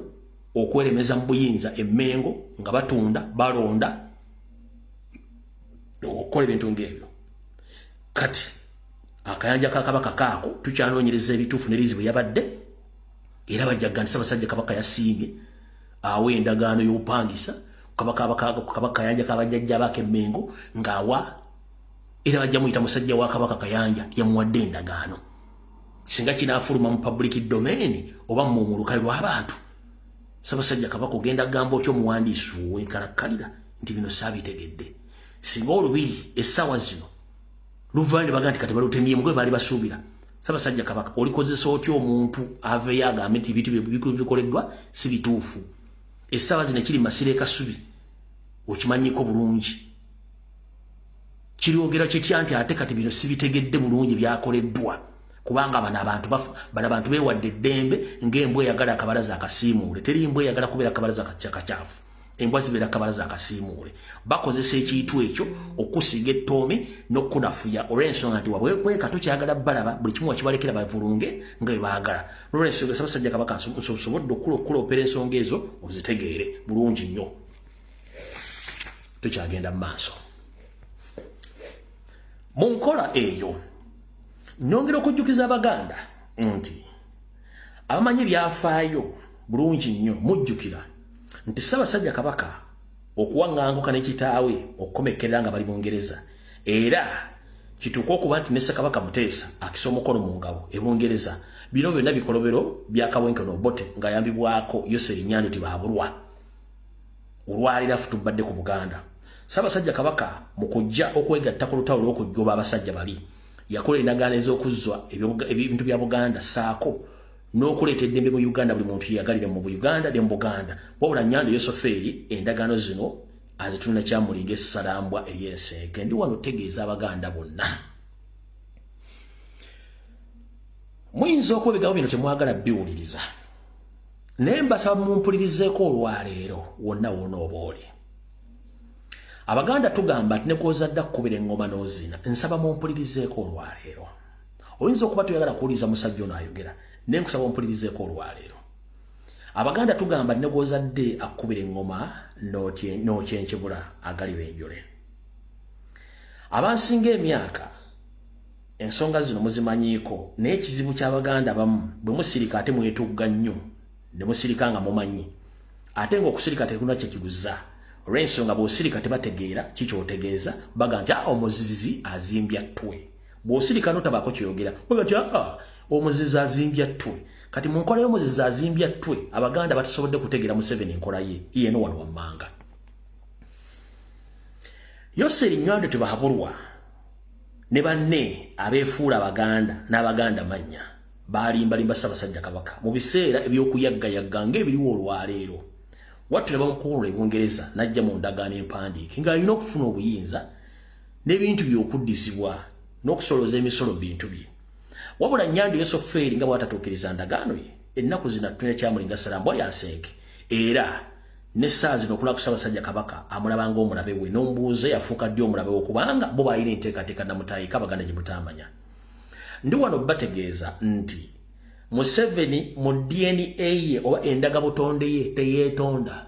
okweremeza mu buyinza emmengo, nga batunda, balonda, okukola ebintu ng'ebyo. Kati akayanja ka Kabaka kaako tukyanoonyereza ebituufu ne liizi bwe yabadde, era bajjaga nti Ssaabasajja Kabaka yasiimye awa endagaano y'obupangisa Kabaka Kayanja kabajjajja baako emmengo ng'awa, era bajja muyita musajja wa Kabaka Kayanja yamuwadde endagaano. Singa kinaafuluma mu public domain oba mu lukale lw'abantu, Ssaabasajja Kabaka ogenda gamba otya omuwandiisi ow'enkalakkalira nti bino saabitegedde? Singa olubiri essaawa zino luvaayo ne baga nti kati balutemye mugwe baali basuubira, Ssaabasajja Kabaka olikozesa otya omuntu aveeyo agambe nti ebintu bikoleddwa si bituufu? Essaawa zino ekiri Masiro e Kasubi okimanyiko bulungi, kiryogera kitya nti ate kati bino sibitegedde bulungi byakoleddwa? Kubanga bano abantu bano abantu beewadde eddembe ng'embwa eyagala akabalaza akasiimuule. Teri mbwa eyagala kubeera akabalaza kakyafu, embwa zibeera akabalaza akasiimuule. Bakozesa ekintu ekyo okusiiga ettoomi n'okunafuya, olw'ensonga nti wabwekweka tokyagala balaba, buli kimu wakibalekera bavulunge nga bwe baagala. N'olwensonga, Ssaabasajja Kabaka, nsobodde okuloopera ensonga ezo ozitegeere bulungi nnyo. Tukyagenda mu maaso mu nkola eyo. Nyongera okujjukiza Abaganda nti abamanyi ebyafaayo bulungi nnyo mujjukira nti Ssaabasajja Kabaka okuwaŋŋanguka ne kitaawe okukomekkerera nga bali Bungereza, era kituuka okuba nti ne Ssekabaka Muteesa akisa omukono mu ngabo e Bungereza. Bino byonna bikolobero bya Kawenkene Obote ng'ayambibwako Yoseri Nyando Tibaabulwa. Olwalira futubadde ku Buganda, Ssaabasajja Kabaka mu kujja okwegatta ku lutalo lw'okujjoba abasajja bali, yakola endagaano ez'okuzzwa ebintu bya Buganda saako n'okuleeta eddembe mu Uganda, buli muntu yeyagalire mu Uganda ne mu Buganda. Wabula Nyando Yosofeeri endagaano zino azitunula kyamulinga essalambwa ery'ensenke. Ndi wano tegeeza Abaganda bonna, muyinza okuba ebigambo bino temwagala biwuliriza, naye mbasaba mumpulirizeeko olwaleero wonna wona oba oli. Abaganda tugamba nti nekwozadde akkubira eŋŋoma n'ozina. Nsaba mumpulirizeeko olwaleero. Oyinza okuba toyagala kuwuliriza musajja ono ayogera, naye nkusaba ompulirizeeko olwaleero. Abaganda tugamba nti nekwozadde akkubira eŋŋoma n'okyenkebula agaliba enjole. Abansinga emyaka ensonga zino muzimanyiiko, naye ekizibu ky'Abaganda abamu bwe musirika ate mwetugga nnyo ne musirika nga mumanyi, ate ng'okusirika tekulina kye kiguza, olw'ensonga bw'osirika tebategeera kikyotegeeza. Baga nti aa, omuzizi azimbya ttwe. Bw'osirika notabaako kyoyogera, baga nti aa, omuzizi azimbya ttwe. Kati mu nkola y'omuzizi azimbya ttwe, Abaganda batasobodde kutegeera Museveni enkola ye yeno wano wammanga. Yoseri Nywando Tebahabulwa ne banne abeefuula Abaganda n'Abaganda mannya balimbalimba Ssaabasajja Kabaka mu biseera eby'okuyaggayagga ng'ebiriwo olwaleero. Wattu ne bamukuulula e Bungereza n'ajja mu ndagaano empandiike ng'alina okufuna obuyinza n'ebintu bye okuddizibwa n'okusolooza emisolo mu bintu bye. Wabula Nyando Yosofeeri nga bw'atatuukiriza ndagaano ye, ennaku zino attunya kyamulinga ssalambwa lya nsenke, era n'essaawa zino okulaba ku Ssaabasajja Kabaka amulaba ng'omulabe we. N'omubuuza yafuuka ddi omulabe we, kubanga bo balina enteekateeka namutaayika Abaganda gye mutaamanya. Ndi wano bategeeza nti Museveni mu DNA ye oba endagabutonde ye teyeetonda.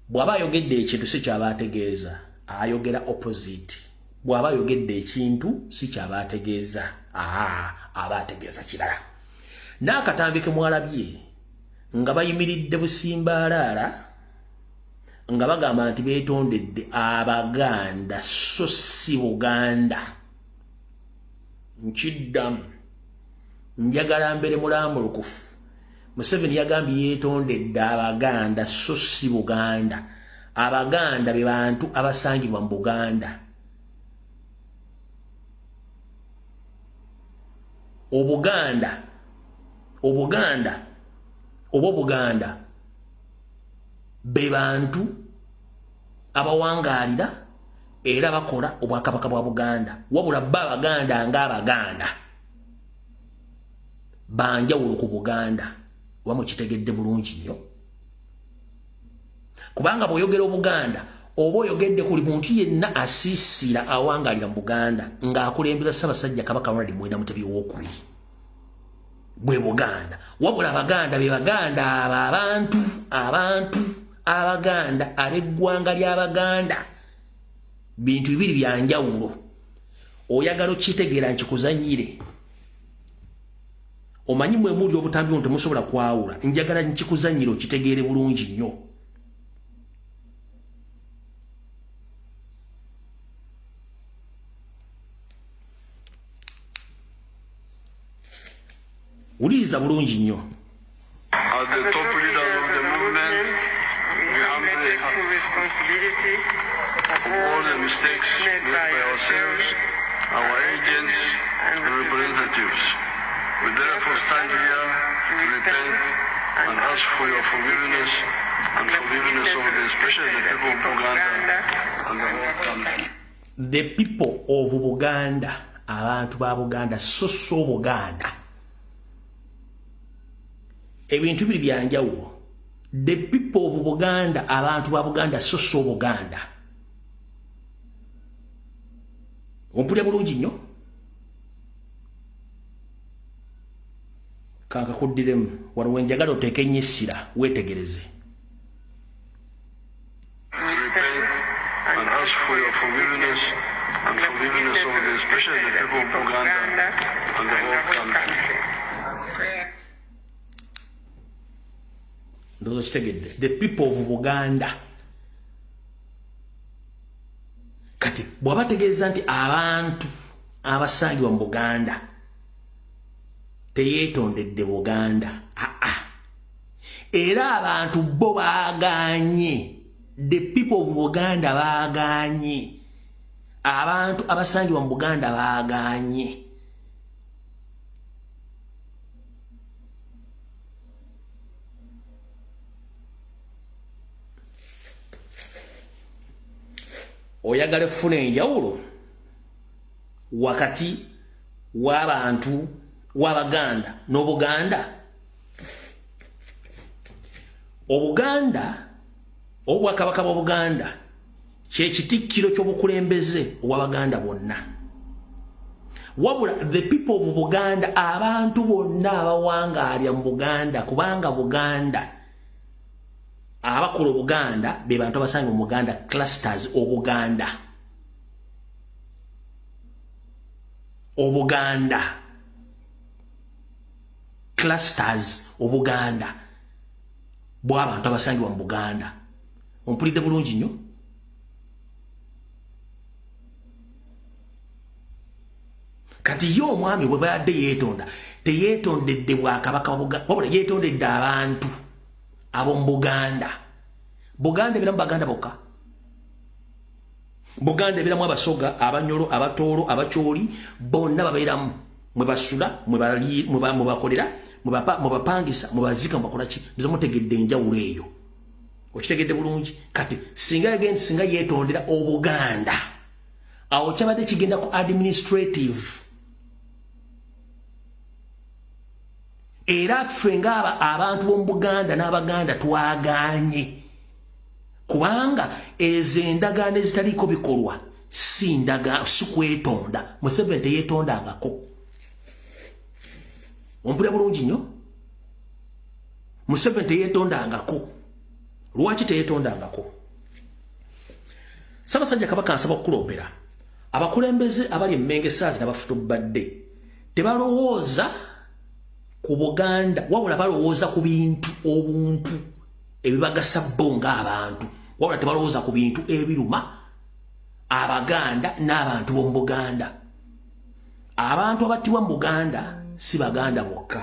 Bw'aba ayogedde ekintu si kyaba ategeeza, ayogera opposite. Bw'aba ayogedde ekintu si kyaba ategeeza, aba ategeeza kirala. N'akatambi ke mwalabye nga bayimiridde busimbaalaala nga bagamba nti beetondedde Abaganda so si Buganda. Nkiddamu, njagala mbere mulambulukufu. Museveni yagambye yeetondedde Abaganda so si Buganda. Abaganda be bantu abasangibwa mu Buganda. Obuganda, Obuganda oba Obuganda be bantu abawangaalira era bakola obwakabaka bwa Buganda. Wabula ba Abaganda ng'Abaganda. Banjawulo ku Buganda. Oba mukitegedde bulungi nnyo, kubanga bw'oyogera Obuganda oba oyogedde kuli muntu yenna asiisira awangalira mu Buganda ng'akulembera Ssaabasajja Kabaka Ronald Muwenda Mutebi Owookubiri, bwe Buganda. Wabula Abaganda be Baganda abo abantu Abaganda ab'eggwanga ly'Abaganda, bintu bibiri bya njawulo. Oyagala okitegeera, nkikuzanyire. Omanyi mwe muli obutambi buno temusobola kwawula. Njagala nkikuzanyire okitegeere bulungi nnyo. Wuliriza bulungi nnyo. As the top leaders of the movement, we humbly take full responsibility of all the mistakes made by ourselves, our agents, and representatives. We therefore stand here to repent and ask for your forgiveness and forgiveness of the, especially the people of Buganda and the whole country. The people of Buganda, abantu ba Buganda, so so Buganda, ebintu biri byanjawulo. The people of Buganda, abantu ba Buganda, so so Buganda. Ompulya bulungi nnyo, kankakuddiremu wano wenjagala oteeke ennyo essira, weetegereze. Repent and ask for your forgiveness and forgiveness of the, especially the people of Buganda and the whole country. Ndowooza kitegedde. The people of Buganda. Kati bw'aba tegeeza nti abantu abasangibwa mu Buganda, teyeetondedde Buganda. Aa, era abantu bo baaganye. The people of Buganda baaganye. Abantu abasangibwa mu Buganda baaganye. Oyagala effuna enjawulo wakati w'abantu w'Abaganda n'Obuganda? Obuganda, Obwakabaka bw'Obuganda, kyekitikkiro ky'obukulembeze obw'Abaganda bonna. Wabula the people of Buganda, abantu bonna abawangaalya mu Buganda, kubanga Buganda, abakola Obuganda be bantu abasanga mu Buganda, clusters. Obuganda clusters, Obuganda bw'abantu abasangibwa mu Buganda. Ompulidde bulungi nnyo? Kati ye omwami bwe bayadde yeetonda, teyeetondedde bwakabaka, wabula yeetondedde abantu ab'omu Buganda. Buganda ebiramu Baganda bokka? Buganda ebiramu Abasoga, Abanyolo, Abatoolo, Abakyoli, bonna babeeramu, mwe basula, mwe bakolera, mwe bapangisa, mwe bazika, mwe bakola ki. Biza mutegedde enjawulo eyo? Okitegedde bulungi? Kati singa yagenda, singa yeetondera Obuganda, awo kyabadde kigenda ku administrative. Era ffe ngaaba abantu b'omu Buganda n'Abaganda twaganye, kubanga ezo endagaano ezitaliiko bikolwa si ndaga, si kwetonda. Museveni teyeetondangako. Ompulira bulungi nnyo? Museveni teyeetondangako. Lwaki teyeetondangako? Ssaabasajja Kabaka nsaba okukuloopera abakulembeze abali Emmenge saazi n'abafutubadde, tebalowooza ku Buganda, wabula balowooza ku bintu obuntu ebibagasa bo ng'abantu, wabula tebalowooza ku bintu ebiruma Abaganda n'abantu b'omu Buganda. Abantu abattibwa mu Buganda si Baganda bokka.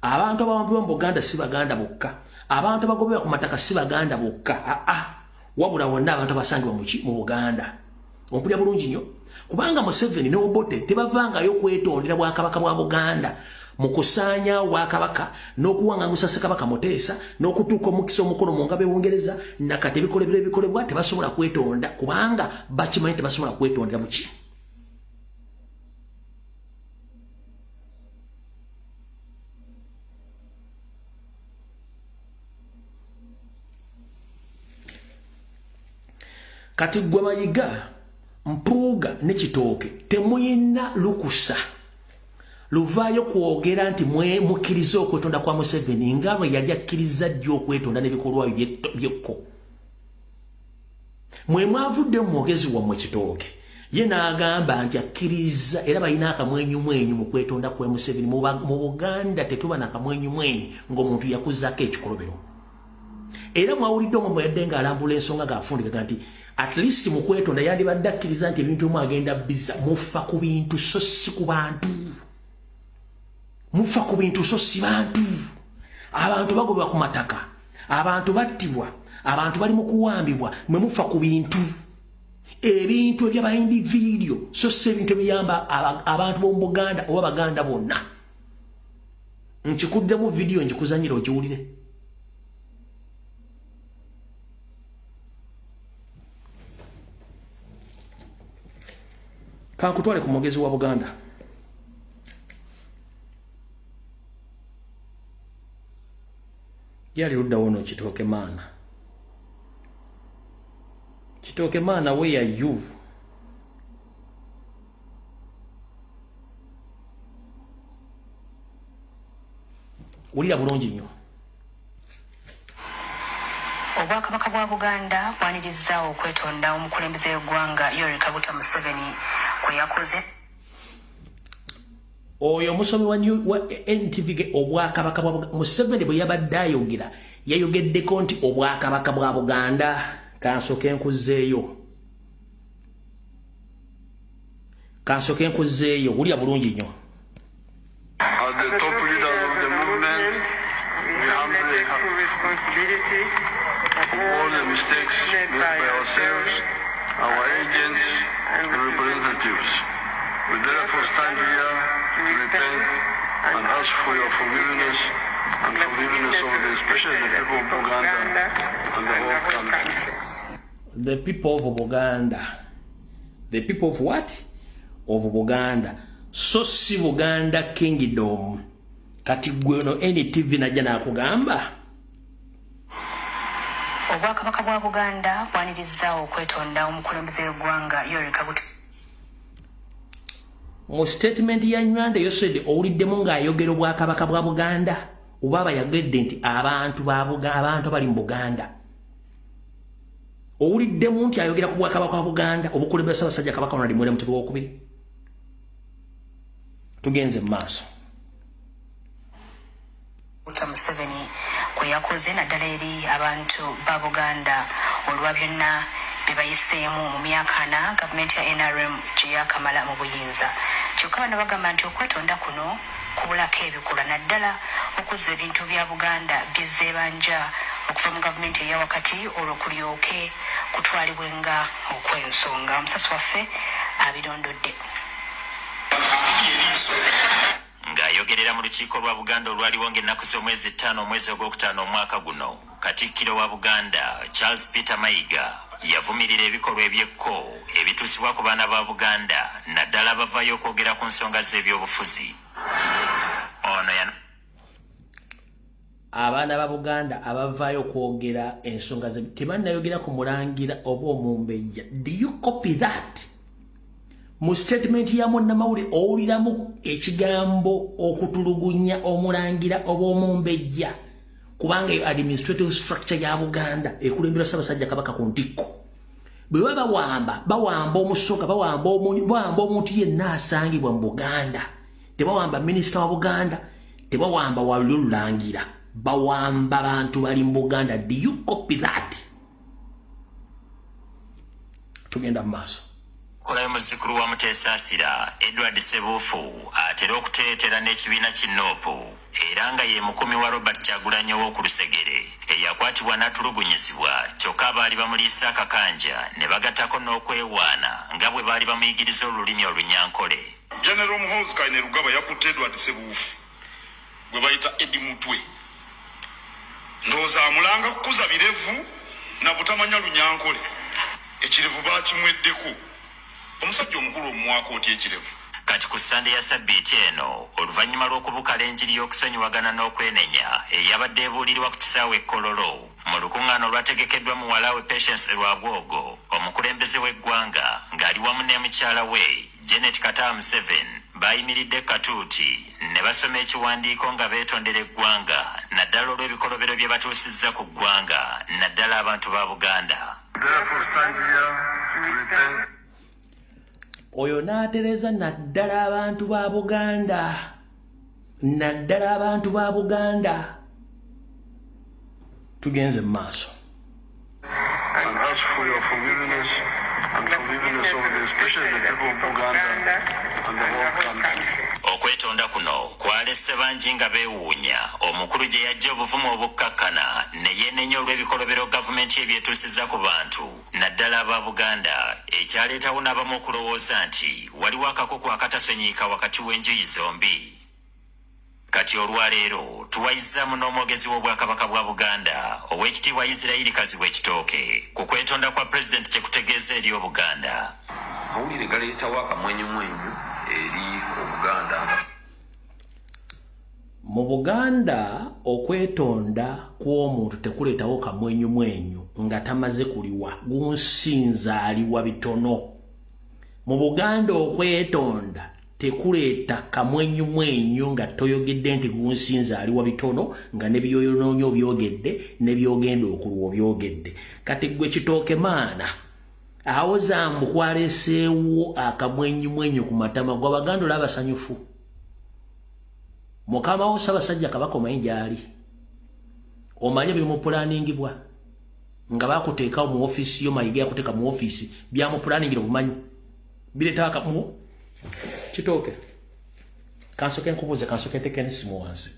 Abantu abawambibwa mu Buganda si Baganda bokka. Abantu abagobebwa ku mataka si Baganda bokka. Aa, wabula bonna abantu abasangibwa muki mu Buganda. Ompulira bulungi nnyo? Kubanga Museveni ne Obote tebavangayo kwetondera bwakabaka bwa Buganda mu kusaanya Obwakabaka n'okuwangangusa Ssekabaka Muteesa n'okutuuka omukisa omukono mu ngabo Ebungereza. Nakati ebikolebero ebikolebwa tebasobola kwetonda, kubanga bakimanyi tebasobola kwetondera muki. Kati gwe Mayiga, Mpuuga ne Kitooke temuyina lukusa luvaayo kwogera nti mwe mukkiriza okwetonda kwa Museveni nga bwe yali akkiriza ddi okwetonda n'ebikolwa byekko. Mwe mwavudde mu mwogezi wammwe Kitooke ye n'agamba nti akkiriza, era balina akamwenyumwenyu mu kwetonda kwe Museveni. Mu Buganda tetuba na kamwenyumwenyu ng'omuntu yakuzaako ekikolobero. Era mwawulidde omwe yadde ng'alambula ensonga ng'afundikaga nti at least mu kwetonda yandibadde akkiriza nti ebintu ebimu agenda biza. Mufa ku bintu so si ku bantu, mufa ku bintu so si bantu. Abantu bagobwa ku mataka, abantu battibwa, abantu bali mu kuwambibwa, mwe mufa ku bintu, ebintu ebyaba individual so si ebintu ebiyamba abantu b'omu Buganda oba Baganda bonna. Nkikuddemu vidiyo nkikuzanyira ogiwulire. Kankutwale ku mwogezi wa Buganda. Yali ludda wono Kitooke maana. Kitooke maana, where are you? Wulira bulungi nnyo. Obwakabaka bwa Buganda bwanirizza okwetonda omukulembeze w'eggwanga Yoweri Kaguta Museveni kwe yakoze. Oyo omusomi wa NTV, obwakabaka bwa Museveni bwe yabadde ayogera yayogeddeko nti obwakabaka bwa Buganda. Kansooke nkuzzeeyo, kansooke nkuzzeeyo, wulira bulungi nnyo. As the top leaders of the movement, we humbly take full responsibility for all the mistakes made by ourselves, our agents, and representatives. We therefore stand here to repent and ask for your forgiveness and forgiveness of the, especially the people of Buganda and the whole country. The people of Buganda. The people of what? Of Buganda. So si Buganda Kingdom. Kati gwe no NTV najja nakugamba. Obwakabaka bwa Buganda bwanirizza okwetonda omukulembeze w'eggwanga Yoweri Kaguta Mu statement ya Nywanda Yosede owuliddemu ng'ayogera obwakabaka bwa Buganda oba abayogedde nti abantu ba Buganda, abantu abali mu Buganda? Owuliddemu nti ayogera ku bwakabaka bwa Buganda obukulembera Ssaabasajja Kabaka Ronald Muwenda Mutebi Owokubiri? Tugenze mu maaso. Museveni kwe yakoze naddala eri abantu ba Buganda olwa byonna bye bayiseemu mu myaka 40 gavumenti ya NRM gye yakamala mu buyinza. Kyokka bano bagamba nti okwetonda kuno kubulako ebikolwa, naddala okuzza ebintu bya Buganda byezeebanja okuva mu gavumenti eya wakati, olwo kulyoke kutwalibwe nga okw'ensonga. Omusasi waffe abirondodde. Ng'ayogerera mu lukiiko lwa Buganda olwaliwo ng'ennaku z'omwezi 5 omwezi ogwokutaano omwaka guno, Katikkiro wa Buganda Charles Peter Mayiga yavumirira ebikolwa ebyekko ebituusibwa ku baana ba Buganda, naddala abavaayo okwogera ku nsonga z'ebyobufuzi. Ono ya Abaana ba Buganda abavaayo okwogera ensonga tebannayogera ku mulangira oba omumbejja. Do you copy that? Mu statement ya munnamawulire owuliramu ekigambo okutulugunya omulangira oba omumbejja, kubanga eyo administrative structure ya Buganda ekulembera Ssaabasajja Kabaka ku ntikko. Bwe baba bawamba, bawamba omusoga, bawamba omuntu yenna asangibwa mu Buganda. Tebawamba minisita wa Buganda, tebawamba walululangira, bawamba bantu bali mu Buganda. Do you copy that? Tugenda mu maaso. Kolayo muzzukulu wa Muteesaasira Edward Sebuufu atera okuteetera n'ekibiina kinoopu, era nga ye mukumi wa Robert Kyagulanyi ow'okulusegere eyakwatibwa n'atulugunyizibwa, kyokka abaali bamuliisa akakanja ne bagattako n'okwewaana nga bwe baali bamuyigiriza olulimi Olunyankole. General Muhoozi Kainerugaba yakutte Edward Sebuufu gwe bayita Edi Mutwe, ndowooza amulanga kukuza birevu na butamanya Lunyankole. Ekirevu bakimweddeko. Omusajja omukulu omuwaako otya ekirevu? Kati ku Ssande ya sabbiiti eno, oluvannyuma lw'okubukala enjiri y'okusonyiwagana n'okwenenya eyabadde ebuulirwa ku kisaawe e Kololo mu lukuŋŋaana olwategekeddwa muwala we Patience Rwabwogo, omukulembeze w'eggwanga ng'ali wamu ne mukyala we Janet Kataaha Museveni bayimiridde katuuti ne basoma ekiwandiiko nga beetondera eggwanga, naddala olw'ebikolobero bye batuusizza ku ggwanga, naddala abantu ba Buganda. Therefore stand here to repent. Oyo n'atereza naddala abantu ba Buganda, naddala abantu ba Buganda. Tugenze mu maaso. And ask for your forgiveness and forgiveness of the, especially the people of Buganda and the whole country. Okwetonda kuno kwalese bangi nga beewuunya omukulu gye yajja obuvumu obukkakkana ne yeenenya olw'ebikolobero gavumenti ebyetuusizza ku bantu, naddala aba Buganda, ekyaleetawo n'abamu okulowooza nti waliwo akakuku akatasonyiika wakati w'enjuyi zombi. Kati olwaleero tuwayizzaamu n'omwogezi w'Obwakabaka bwa Buganda, Oweekitiibwa Isirayiri Kazibwe Kitooke, ku kwetonda kwa pulezidenti kye kutegeeza eri Obuganda. Amawulire galeetawo akamwenyumwenyu eri Obuganda. Mu Buganda okwetonda kw'omuntu tekuleetawo kamwenyumwenyu nga tamaze kuliwa gunsinza aliwa bitono. Mu Buganda okwetonda tekuleeta kamwenyumwenyu nga toyogedde nti gunsinza aliwa bitono, nga ne byoyonoonya obyogedde, ne byogenda okulwa obyogedde. Kati gwe Kitooke maana awo zambu kwaleseewo akamwenyumwenyu ku matama gwe Abaganda olaba abasanyufu. Mukama wo Ssaabasajja Kabaka omanyi gy'ali, omanye bimuplaningibwa nga bakuteekawo mu ofiisi yo. Mayiga yakuteeka mu ofiisi, byamuplanningira obumanyi bireeta mu Kitooke. Kansoke nkubuuze, kansoke nteeke n'essimu wansi.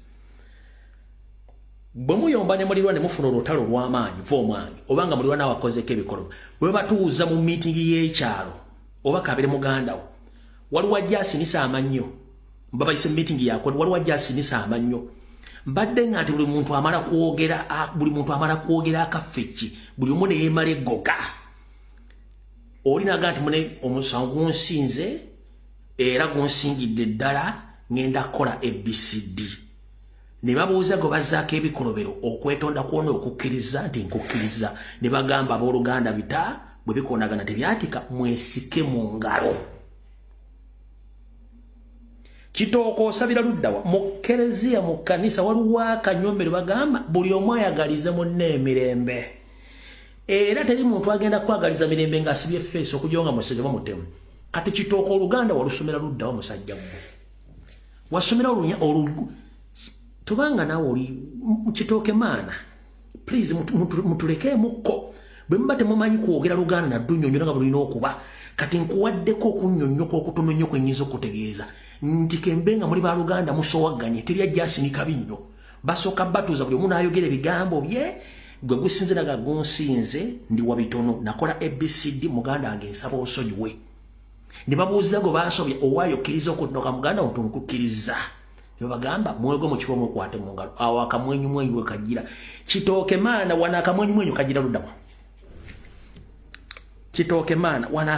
Bwe muyomba ne mulirwa ne mufuna olutalo olw'amaanyi va omwange oba nga mulirwa naawe akozeeko ebikolwa, bwe batuuza mu miitingi y'ekyalo oba kabere muganda wo, waliwo ajja asinisa amannyo, babayise mu miitingi yakwe, waliwo ajja asinisa amannyo. Mbadde nga nti buli muntu amala kwogera, buli muntu amala kwogera akaffe ki, buli omu ne yeemala eggoga. Oli naga nti mune omusango gunsinze era gunsingidde ddala, ŋŋenda kukola ABCD. Ne babuuza gwe bazzaako ebikolobero okwetonda kwona okukkiriza nti nkukkiriza, ne bagamba abooluganda bita bwe bikoonagana tebyatika, mwesike mu ngalo. Kitooka osabira luddawa? Mu kereziya, mu kkanisa waliwo akanyombero, bagamba buli omu ayagalize munne emirembe, era teri muntu agenda kwagaliza mirembe ng'asibye face okujja nga museze bamutemu. Kati Kitooka, Oluganda walusomera luddawa? Musajja ggwe wasomera olunya olu tubanga naawe oli Kitooke maana. Please mutulekeemukko. Bwe muba temumanyi kwogera Luganda naddunnyonnyola nga bulina okuba, kati nkuwaddeko okunnyonnyoka okutono nnyo kwe nnyinza okutegeeza nti kembe nga muli baluganda musowagganye, teri ajja asinika binnyo. Basooka batuuza buli omu n'ayogera ebigambo bye. Gwe gusinze naga gunsinze, ndi wa bitono, nakola ABCD, muganda wange nsaba osonyiwe. Ne babuuza gwe basobye, owaayo okkiriza okudnoka muganda wo nkukkiriza. Ne babagamba mwegwe mu kifo mwekwate mu ngalo. Awo akamwenyumwenyu bwe kagira. Kitooke maana, wano akamwenyumwenyu kagira luddawa? Kitooke maana, wano.